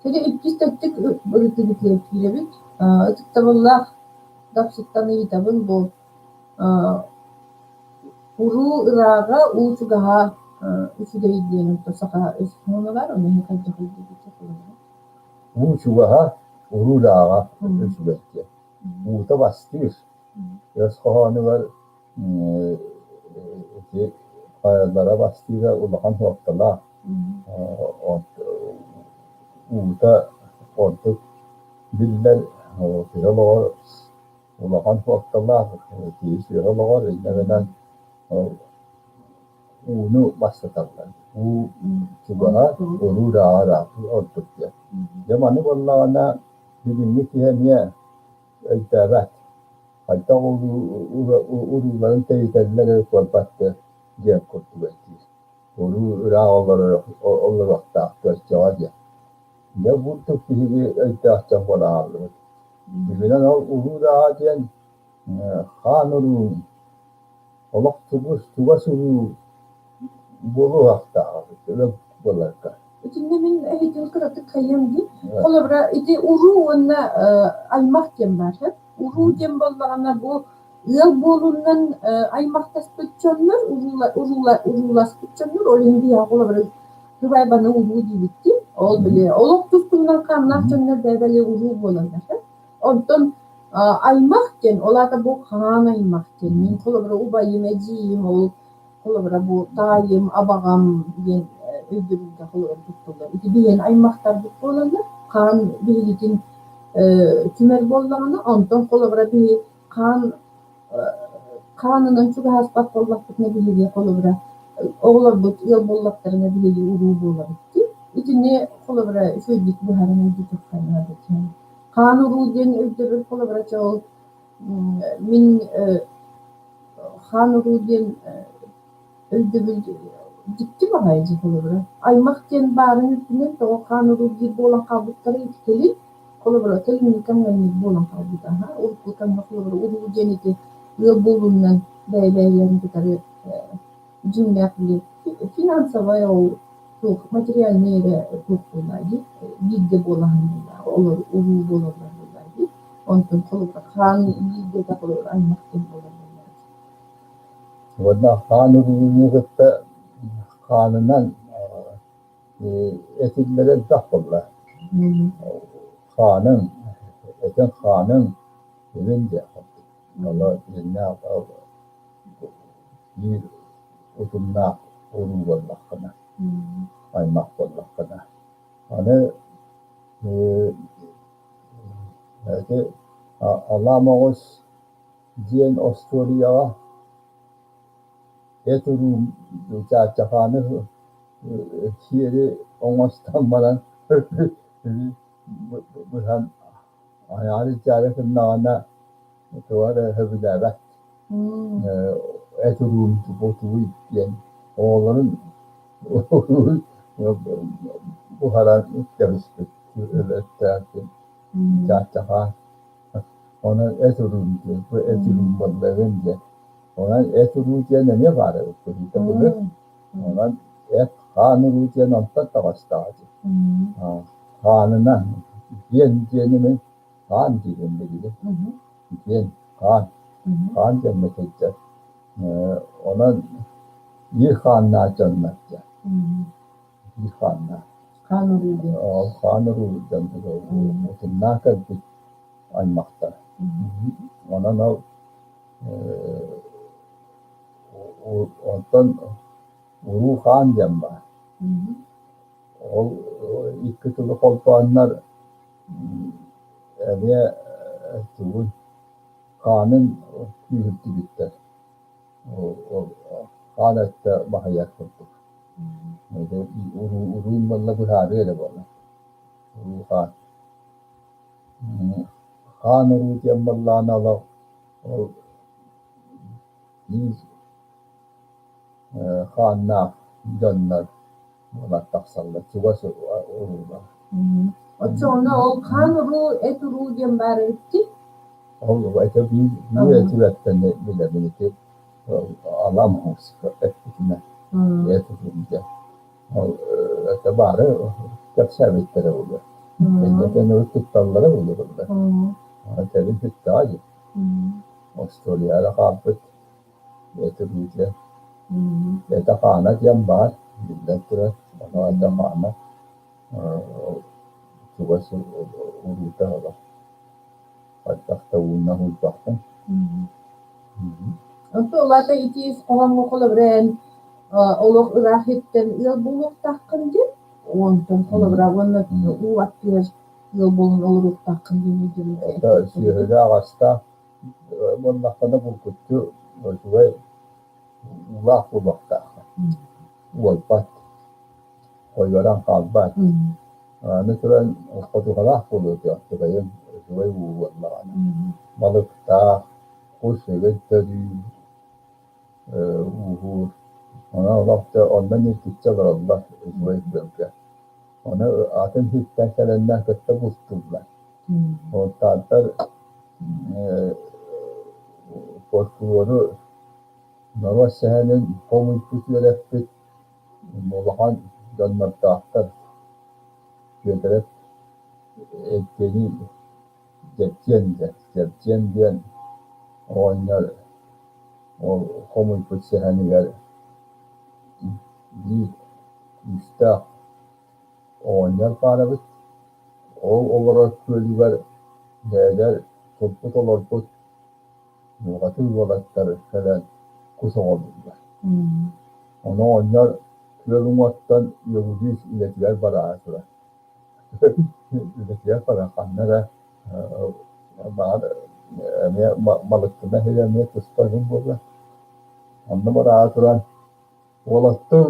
Кини иккис тэттик ырытыыбытыгар киирэбит. Ытыктабыллаах Дапсыттан ыйытабын бу уруу ырааҕа, уу чугаһа үчүгэй диэн саха өс хоһооно баар, ону иһин хайдах өйдүүгүт? Уу чугаһа, уруу ырааҕа үчүгэй диэн. Уута бастыыр. Өс хоһоонугар ити хайалара бастыыра улахан суолталаах. Уута ордук биллэр киһи олоҕор улахан суолталаах, киһи сүөһү олоҕор инньэ гынан ууну бастаталлар. Уу чугаһа, уруу ырааҕа ордук диэн. Дьэ маны буоллаҕына билиҥҥи киһи эмиэ өйдөөбөт. Хайдах урууларын тэйитэллэр эрэ буолбат диэн курдук өйдүүр. Уруу ыраах олоруохтаах көрсөҕө диэн. Дьэ бу курдук биһиги өйдөөх дьон буолан хааллыбыт. Дьиҥинэн ол уруу ырааҕа диэн хаан уруу олох чугас уруу буолуохтаах эбит буоларга. Итиннэ мин эһитин кыратык хайыам дии. Холобура, ити уруу уонна аймах диэн баар. Уруу диэн буоллаҕына бу ыал буолуунан аймахтаспыт дьоннор, урууласпыт дьоннор, ол иһин биһиэхэ холобура Кыбайбаны уруу диибит дии. Ол били олох тус-туһунан хааннаах дьоннор бэйэ-бэйэ уруу буолаллар. Онтон аймах диэн, ол аата бу хаан аймах диэн. Мин холобура убайым, эдьиийим ол холобура бу таайым, абаҕам диэн өйдөбүлгэ холобура туттуллар. Ити биһиэн аймахтарбыт буолаллар. Хаан биһигитин түмэр буоллаҕына, онтон холобура биһи хаан хаанынан чугаһаспат буоллахпытына биһиги холобура оҕолорбут ыал буоллахтарына биһиги уруу буолабыт дии. Итини холобура үчүгэйдик быһааран өйдүөххэ наада. Хаан уруу диэн өйдөбүл холобура чэ ол мин хаан уруу диэн өйдөбүл дьикти баҕайы дьэ холобура. Аймах диэн баарын үрдүнэн тоҕо хаан уруу диир буолан хаалбыттара ити кэлин холобура кэлиҥҥи кэмҥэ инник буолан хаалбыта аһа. Урукку кэмҥэ холобура уруу диэн ити ыал буолуунан бэйэ-бэйэлэрин кытары дьиҥнээх били финансовай ол туох материальнай эрэ туох буоллаа дии бииргэ буолаһын буоллаа олор уруу буолаллар буоллаа дии. Онтон холобура хаан бииргэ холобура аймах диэн буолар буоллаа дии. Уонна хаан урууну кытта хаанынан этиллэрэ элбэх буолла. Хааныҥ, этиҥ хааныҥ илин диэх курдук. Олор дьиҥнээх биир утумнаах уруу буоллаххына, аймах буоллаххына. Аны ити Алаа Моҕус диэн остуоруйаҕа эт уруум чаачахааны сиэри оҥостон баран быһан айаҕар илдьээри гыннаҕына туга эрэ сөбүлээбэт эт уруум тугуй диэн оҕолорун буһаран кэбиспит өлөттөөн чаачахаан Онон эт уруум диэн, бу эт уруум буоллаҕын диэн. Онон эт уруу диэн эмиэ баар эбит быһыыта былыр. Онон эт хаан уруу диэн онтон таҕыстаҕа дии. Хаанынан диэн диэни мин хаан диибин билигин. Диэн хаан. Хаан диэммэ сылдьар. Онон биир хааннаах дьоннор диэн. Биир хааннаах. Хаан уруу диэн. Ол хаан уруу диэн утумнаах кэлбит аймахтар. Онон ол онтон уруу хаан диэн баар. Ол икки тылы холбооннор эмиэ тугуй хаанын күүһүрдүбүттэр. Хаан өттө баһыйар курдук. Уруун буолла быһаарыы эрэ буолар. Уруу хаан. Хаан уруу диэн буоллаҕына олох ол биир хааннаах дьоннор буолан тахсаллар чугас уруулар. Оччоҕуна ол хаан уруу, эт уруу диэн баар эбит дии? Ол это биир биир этибэттэн билэбин ити алам эппитинэ эт уруу диэн. Ол это Баары кэпсээбиттэрэ буолуо. Инникин урут тутталлара буолуо буолла. Кэлин бүттэҕэ дии. Остуоруйа хаалбыт этэ диэн. Этэ-хаана диэн баар, биллэн турар. Ону этэ-хаана чугас уруута олох. Хайдах да уунна уурбаппын. Онто улаата ити ис хоһооҥҥо холобура эн олох ыраах иттэн ыал буолуохтааххын диэн, онтон холобура уонна уу аттыгар ыал буолан олоруохтааххын диэн өйдөбүлгэ эппиттэр. Сүөһүлээх астаах буоллаххына булгуччу үчүгэй уулаах буолуохтааххын. Уолбат, хойуоран хаалбат. Аны туран хотуһалаах буолуо этэ, оттукайым үчүгэй уу буоллаҕына. Балыктаах, кус эбит төрүүр, ууһуур. Онон олох да онно ньиргиччи олороллор үчүгэй күөлгэ. Ону атын сиртэн кэлэннэр кытта бултууллар. Бултааттар фольклору норуот сэһэнин хомуйбут үөрэппит улахан дьоннордоохтор. Сүөдэрэп Евгений Дьэпчиэн диэн, Дьэпчиэн диэн оҕонньор ол хомуйбут сэһэнигэр биир күүстээх оҕонньор баар эбит. Ол олорор күөлүгэр бэйэлэр турбут олорбут Бухатыыр уолаттар кэлэн кус оҕолууллар. Ону оҕонньор күөл уҥуоттан үөгүлүү үлэтигэр бараары турар. Үлэтигэр баран ханна эрэ баар эмиэ балыктана иһирэ эмиэ туспа күн буолла. Онно бараары туран уолаттар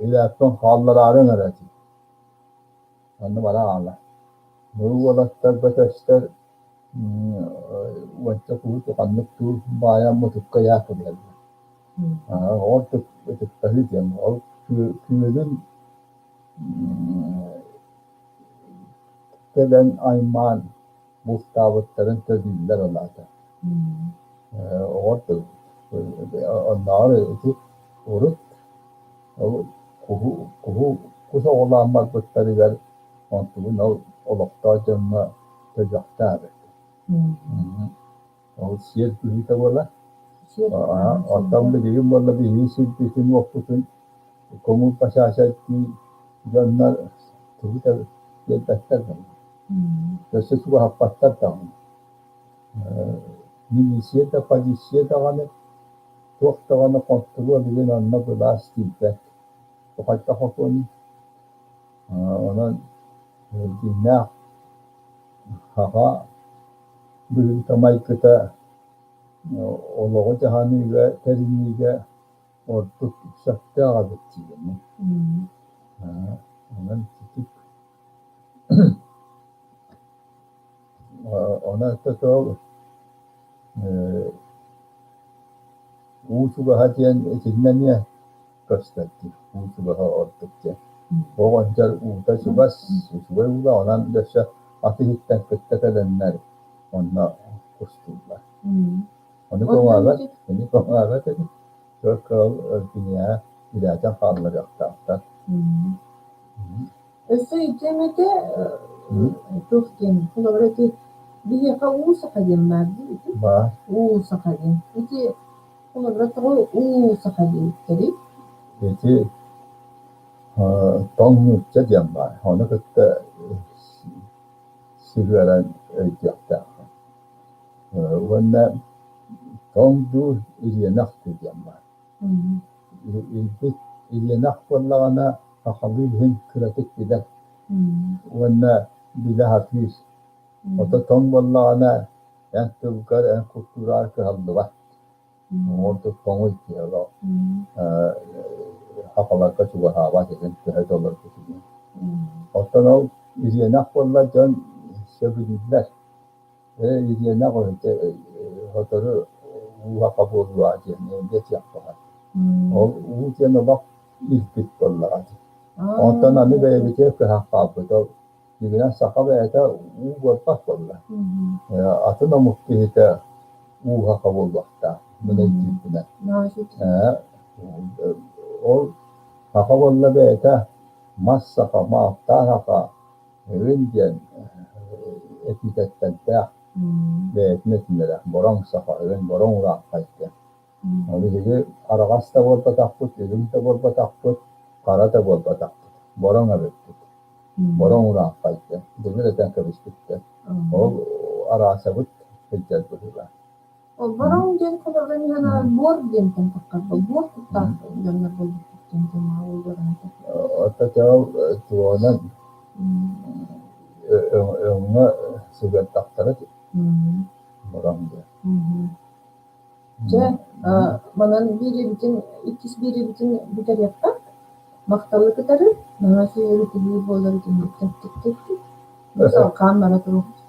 илээппин хааллараарыҥ эрэ диир. Онно бара хаалла. Бу уолаттар бөтөстөр уонча куһу ханнык туу баайан мутукка ыйаах кэбиһэллэр. Ол ытыктаһыы диэн ол күөлүн кэлэн аймаан бултаабыттарын төлүүллэр ол аата. Оҕо оннооҕор ити урут ол куһу куһу кус оҕолоон барбыттарыгар онтубун ол олохтоох дьоҥҥо төлүөхтээх эбит. Ол сиэр быһыыта буолар. Оттон билигин буолла биһиги сирбитин-уоппутун көҥүл бачаачайдыы дьоннор тугу да биэрбэттэр буолла. Өссө чугаһаппаттар даҕаны. Милиция да, полиция даҕаны туох даҕаны хонтуруол илин онно былаас тиийбэт. Бу хайдах хотуонуй? Онон дьиҥнээх аҕа быһыыта-майгыта олоҕу дьаһаныыга, тэриниигэ ордук сөптөөх эбит диибин. Онон итик Онон ол уу чугаһа диэн итиннэ эмиэ көстөр дии, уу чугаһа ордук диэн. Оҕонньор уута чугас, үчүгэй уула, онон өссө ат иһиттэн кытта кэлэннэр онно кустууллар. Ону көҥөөбөт, ини көҥөөбөт эбит. Кыыл киниэхэ ирээтэн хаалларыахтаахтар. Өссө ити эмэтэ туох диэн, холобура ити биһиэхэ уу саха диэн баар дии ити? Баар. Уу саха диэн. Ити холобура тоҕо уу саха диэбиттэрий? Ити тоҥ нуучча диэн баар. Ону кытта сыһыаран өйдүөхтээххин. Уонна тоҥ дуу, ириэнэх дуу диэн баар. Илбит ириэнэх буоллаҕына сахалыы иһин кыратык билэр уонна билэ сатыыр. Ото тоҥ буоллаҕына эн тылгар, эн култуураҕар кыһаллыбат. Ордук тоҥуй киһи олох сахаларга чугаһаабат этин төһө да олорбутун. Оттон ол ириэнэх буолла дьон сөбүлүүллэр. Ээ, ириэнэх сотору ууһаха буолуо диэн диэтиэх баҕар. Ол уу диэн олох илпит буоллаҕа дии. Онтон аны бэйэбитигэр кыһан хаалбыт. Ол дьиҥинэн саха бэйэтэ уу буолбат буолла. Атын омук киһитэ ууһаха буолуохтаах. Мин өйдүүрбүнэн. Ээ, ол. Саха буолла бэйэтэ мас саха, маалтаах саха, эҥин диэн эпитеттэрдээх бэйэтин этинэрэ. Бороҥ саха, эҥин бороҥ урааххай диэн. Биһиги араҕас да буолбатахпыт, үрүҥ да буолбатахпыт, хара да буолбатахпыт. Бороҥ эбиппит. Бороҥ урааххай диэн. Былыр этэн кэбиспиттэр. Ол араасабыт сылдьар быһыылаах. Ол бороҥ диэн холобурун иһэн буор диэнтэн таххар буор куттаах дьоннор буолбуппут диэн Оттон ол туонан өҥҥө сыгыттахтара бороҥ диэн. Дьэ, манан биэриэбитин, иккис биэриэбитин бүтэриэххэ. Махталы кытары, наһаа үчүгэй буолар итинник тэптик-тэптик. Салҕаан бара туруохпут.